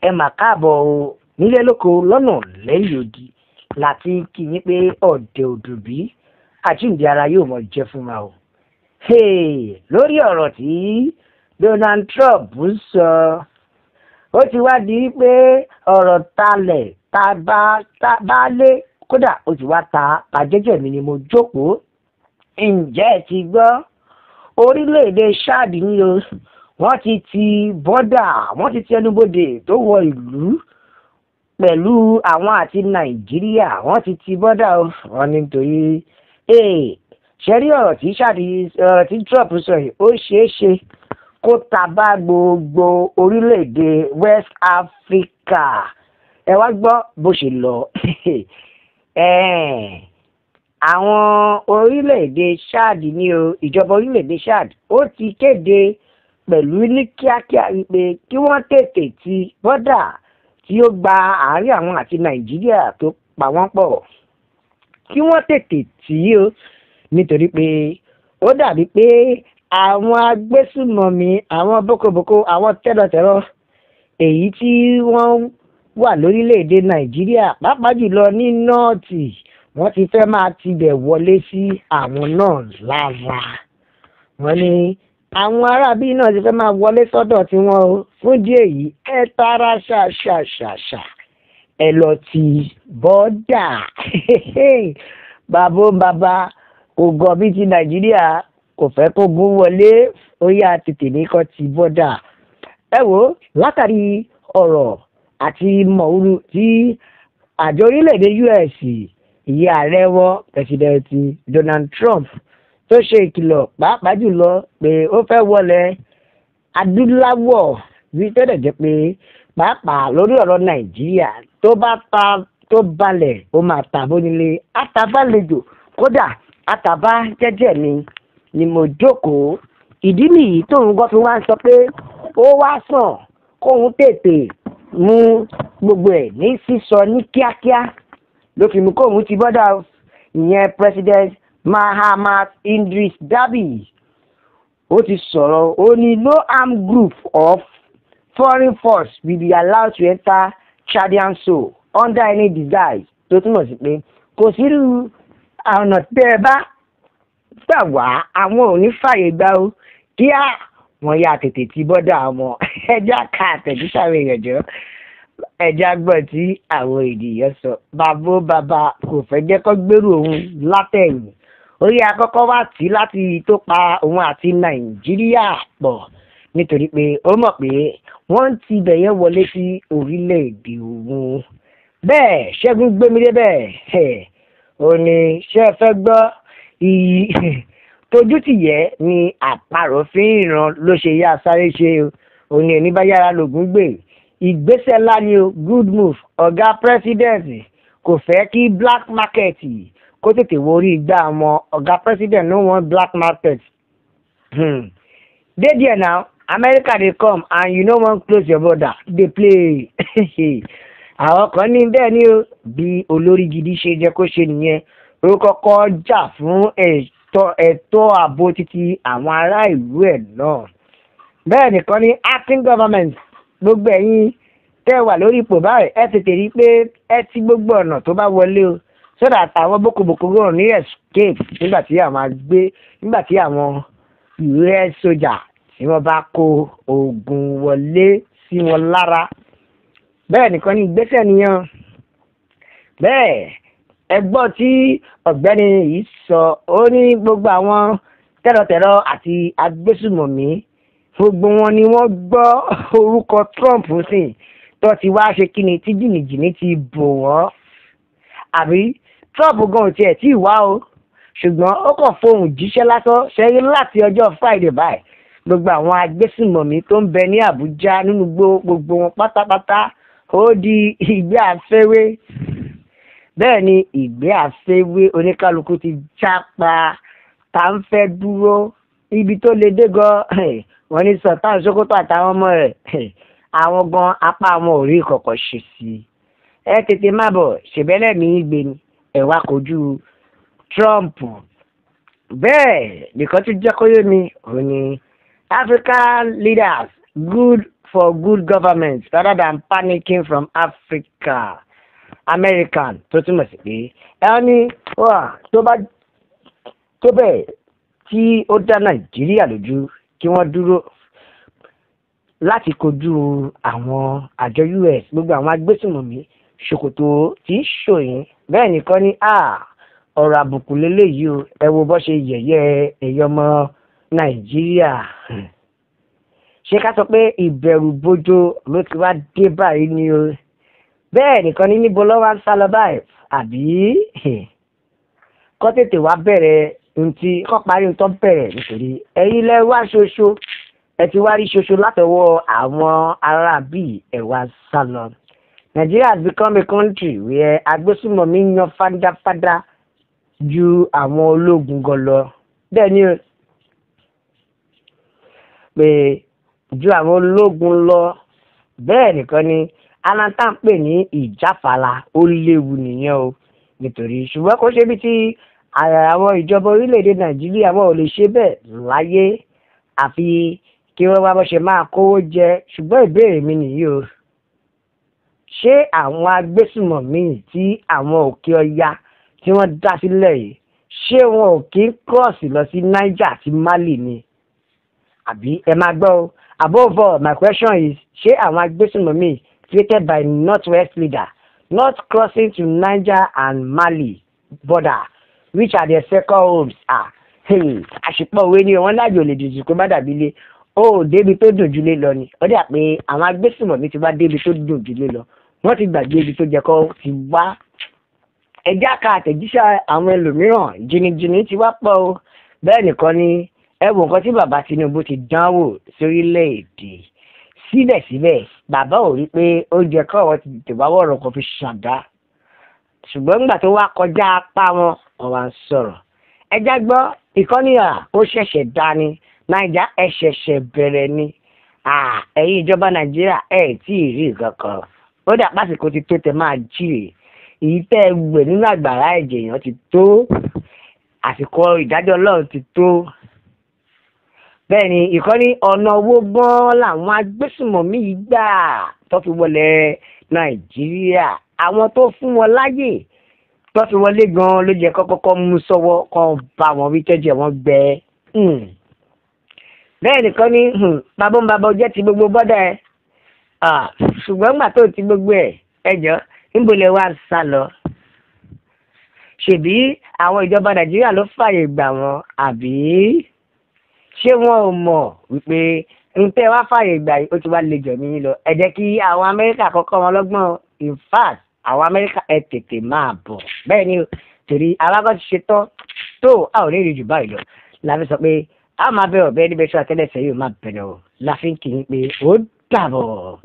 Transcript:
Ẹ mà káàbọ̀ o, nílé lóko lọ́nà lẹ́yìn odi láti kí yín pé ọ̀dẹ̀ òdùbí àjíǹde ara yóò mọ̀ jẹ́ fún wa o. Lórí ọ̀rọ̀ tí Donald Trump ń sọ, ó ti wá di pé ọ̀rọ̀ talẹ̀ ta bá lé, kódà ó ti wá ta àjẹjẹ mi ni mo jókòó. Ǹjẹ́ ẹ ti gbọ́? Orílẹ̀-èdè Chad ní o, wọ́n ti ti bọ́dà, wọ́n ti ti ẹnubodè tó wọ ìlú pẹ̀lú àwọn àti Nàìjíríà, wọ́n ti ti bọ́dà o. Wọ́n ní nítorí ṣe rí ọ̀rọ̀ tí Chad, ọ̀rọ̀ tí Trump sọ yìí, ó ṣeé ṣe kó ta bá gbogbo orílẹ̀-èdè West Africa. Ẹ wá gbọ́ bó ṣe lọ. Àwọn orílẹ̀-èdè Chad ní o, ìjọba orílẹ̀-èdè Chad ó ti kéde pẹ̀lú ní kíákíá wípé kí wọ́n tètè ti bọ́dà tí ó gba àárín àwọn àti Nàìjíríà tó pa wọ́n pọ̀, kí wọ́n tètè tì í o, nítorí pé ó dàbí pé àwọn agbésùmọ̀mí, àwọn bókobòko, àwọn tẹ́rọ̀tẹ́rọ̀ èyí tí wọ́n wà lórílẹ̀‐èdè Nàìjíríà, pàápàá jùlọ ní North, wọ́n ti fẹ́ máa tibẹ̀ wọlé sí àwọn náà lára. Wọ́n ní àwọn aráabí náà ti fẹ́ máa wọlé sọ́dọ̀ tiwọn o. Fún díẹ̀ yìí, ẹ tara ṣàṣàṣàṣà, ẹ lọ ti bọ́dà. Bàbá bàbá kò gọ̀ bí ti Nàìjíríà, kò fẹ́ kó gún wọlé, ó yá tètè ní kó ti bọ́dà. Ẹ wò, látàrí ọ̀rọ̀ àti mọ̀ọ́rù tí àjọ orílẹ̀-èdè US, ìyá ààrẹ wọn, President Donald Trump, tó ṣe ìkìlọ̀ pàápàá jùlọ pé ó fẹ́ wọlé adúláwọ̀ bí tẹ́lẹ̀ jẹ́ pé pàápàá lórí ọ̀rọ̀ Nàìjíríà, tó bá ta tó balẹ̀, ó máa ta bónílé àtàbálejò, kódà àtàbá jẹ́jẹ́ mi ni mo jókòó. Ìdí nìyí tóun gbọ́ fi wá ń sọ pé ó wá sàn kóun tètè mú gbogbo ẹ̀ ní sísọ ní kíákíá ló fi mú kóun ti bọ́dà. Ìyẹn President Mahamat Idris Deby ó ti sọ̀rọ̀, ó ní no armed group of foreign force will be allowed to enter Chadian soil under any disguise, tó túmọ̀ sí pé kò sí ọ̀nà tẹ́ ẹ bá gbà wá, àwọn ò ní fààyè gbà ó. Kíá, wọ́n yá tètè ti bọ́dà wọn. Ẹjá ká àtẹ̀jíṣẹ́ àwọn èèyàn jọ, ẹjá gbọ́ tí àwọn ènìyàn sọ. Bàbá bàbá kò fẹ́ jẹ́ kó gbèrú òun látẹ̀yìn orí akọ́kọ́ wá tí láti tó pa òun àti Nàìjíríà pọ̀, nítorí pé ó mọ̀ pé wọ́n ti bẹ̀yẹn wọlé sí orílẹ̀-èdè òun. Bẹ́ẹ̀ Ṣẹ́gun gbémídé bẹ́ẹ̀, ó ní ṣé ẹ fẹ́ gbọ́? Iyì tójú tìyẹ́ ni àparò fi ń ràn ló ṣe yá sáré ṣe o. Ó ní ẹni bá yára lògùn gbè, ìgbésẹ̀ ńlá ni o. Good move, ọ̀gá president. Kò fẹ́ kí black market kó tètè worí igbá wọn. Ọ̀gá president no want black market. Dey there now, America dey come and you no wan close your border dey play. Àwọn kan ní bẹ́ẹ̀ ni o, bí olórí gidi ṣe jẹ́ kó ṣe nìyẹn, ó kọ́kọ́ jà fún ẹ̀tọ́ ààbò títí àwọn ará ìlú ẹ̀ náà. Bẹ́ẹ̀ nìkan ní acting government, gbogbo ẹ̀yin tẹ́ wà lórí ipò báyìí, ẹ tètè rí i pé ẹ ti gbogbo ọ̀nà tó bá wọlé o, so that àwọn bókobòko rò ní escape nígbà tí àwọn agbé, nígbà tí àwọn US sójà tí wọ́n bá kó oògùn wọlé sí wọn lára. Bẹ́ẹ̀ nìkan ní ìgbésẹ̀ nìyẹn. Bẹ́ẹ̀ ẹ gbọ́ tí ọ̀gbẹ́ni yìí sọ, ó ní gbogbo àwọn tẹ́rọ̀tẹ́rọ̀ àti agbésùmọ̀mí, gbogbo wọn ni wọ́n gbọ́ orúkọ Trump sí tó ti wá ṣe kíni tí jìnnìjìnnì ti bò wọ́n. Àbí Trump gan ò tiẹ̀ tí ì wá o, ṣùgbọ́n ó kàn fohùn jíṣẹ́ lásán ṣẹ́yìn láti ọjọ́ Friday báyìí, gbogbo àwọn agbésùmọ̀mí tó ń bẹ ní Àbújá nínú gbogbo wọn pátápátá, ó di ìgbé àfẹ́wé. Bẹ́ẹ̀ ni ìgbé àfẹ́wé, oníkálukú ti jápa, tá ń fẹ́ dúró ibi tó lè dé gan. Wọ́n ní Sultan Sokoto àtàwọn ọmọ rẹ̀, àwọn gan apá àwọn ò rí kọ̀kọ̀ ṣe sí i. Ẹ tètè má bọ̀ ṣèbẹ́lẹ̀ mi gbé ni ẹ wá kojú Trump. Bẹ́ẹ̀ nìkan tó jẹ́ kó yé mi, òun ni African leaders good. for good government rather than panicking from Africa American. Tó túmọ̀ sí pé ẹ ní tó bá tó bẹ́ẹ̀ tí ó dá Nàìjíríà lójú kí wọ́n dúró láti kojú àwọn àjọ US, gbogbo àwọn agbésùnmọ̀mí ṣòkòtò tí í ṣòyìn. Bẹ́ẹ̀ nìkan ní ọ̀rọ̀ àbùkù lélẹ́yìí o, ẹ wo bó ṣe yẹ̀yẹ́ ẹ̀yọ́ ọmọ Nàìjíríà. Ṣé ká sọ pé ìbẹ̀rù bojo ló ti wá dé báyìí ni o? Bẹ́ẹ̀ nìkan ní níbo lọ́wọ́ ń sá lọ báyìí, àbí kọ́ tètè wá bẹ̀rẹ̀ ntí kọ́ parí ntọ́ bẹ̀rẹ̀, nítorí ẹ̀yin lẹ wá ṣoṣo, ẹ ti wá rí ṣoṣo látọwọ́ àwọn ará bíi ẹ̀ wá sá lọ. Nigeria has become a country where agbésùmọ̀mí yan fádáfádá ju àwọn ológun gan lọ. Bẹ́ẹ̀ ni pé ju àwọn ológun lọ. Bẹ́ẹ̀ nìkan ni aláǹtà ń pè ní ìjáfara, ó léwu nìyẹn o, nítorí ṣùgbọ́n kò ṣe bí ti àwọn ìjọba orílẹ̀-èdè Nàìjíríà, wọn ò lè ṣe bẹ́ẹ̀ láyé, àfi kí wọ́n wá bó ṣe máa kówó jẹ. Ṣùgbọ́n ìbéèrè mi nìyí o, ṣé àwọn agbésùmọ̀mí tí àwọn òkè ọya tí wọ́n dá sílẹ̀ yìí, ṣé wọn ò kí ń kírọ̀sì lọ sí Niger àti Mali ni? Àbí ẹ máa gbọ́ o. Above all, my question is, ṣé àwọn agbésùmọ̀mí created by Northwest leader not crossing to Niger and Mali border, which are their second homes? Àṣìpọ̀ òwe ni wọ́n lájò lè dìjú kó má dàbí ilé ó débi tó dùn jù lé lọ ni. Ó dà pé àwọn agbésùmọ̀mí ti wá débi tó dùn jù lé lọ, wọ́n ti gbàgbé ibi tó jẹ́ kó ti wá. Ẹjá ka àtẹ̀jíṣẹ́ àwọn ẹlòmíràn, jìnnìjìnnì ti wá pọ̀ o. Bẹ́ẹ̀ nìkan ni ẹ wo nǹkan tí bàbá Tinubu ti dánwò sórílẹ̀-èdè. Síbẹ̀síbẹ̀ bàbá ò rí pé oúnjẹ kọ́wọ́ ti tètè wá wọ̀rọ̀ kan fi ṣàdá, ṣùgbọ́n nígbà tó wá kọjá apá wọn, wọ́n wá ń sọ̀rọ̀. Ẹjá gbọ́ ìkọ́ni à ó ṣẹ̀ṣẹ̀ dání Naija, ẹ ṣẹ̀ṣẹ̀ bẹ̀rẹ̀ ni. Ẹ̀yin ìjọba Nàìjíríà ẹ̀ tí ì rí nǹkan kan, ó dà pásìkò ti tó tẹ máa jíre. Èyí tẹ́ ẹ gbẹ̀ nínú àgbàrá ẹ̀jẹ̀ èèyàn ti tó, àsìkò ìdájọ́ Ọlọ́run ti tó. Bẹ́ẹ̀ ni ìkọ́ni ọ̀nà owó gan làwọn agbésùmọ̀mí yìí gbà tó fi wọlé Nàìjíríà. Àwọn tó fún wọn láyè tó fi wọlé gan ló jẹ́ kọ́kọ́kọ́ mú sọ́wọ́ kan bá wọn wí tẹ́jẹ̀ wọn gbẹ. Bẹ́ẹ̀ nìkan ni bàbá ń bàbá jẹ́ ti gbogbo bọ́dà ẹ̀, ṣùgbọ́n nígbà tó ti gbogbo ẹ̀ ẹjọ́ níbo lẹ wá sá lọ? Ṣèbí àwọn ìjọba Nàìjíríà ló fààyè gbà wọ́n, àbí ṣé wọn ò mọ̀ wípé ntẹ́ wá fààyè gbà yìí ó ti wá le jọ ní lọ? Ẹ jẹ́ kí àwọn Amẹ́ríkà kọ́kọ́ wọn lọ́gbọ́n. In fact, àwọn Amẹ́ríkà ẹ tètè máa bọ̀. Bẹ́ẹ̀ ni torí alágọ́ ti ṣe tán tó a ò ní rí jù báyìí lọ. La fi sọ pé a máa bẹ ọ̀bẹ níbi iṣu àtẹ́lẹsẹ̀ yóò máa bẹ̀rẹ̀ o. La fi ń kì í pé ó dàbọ̀.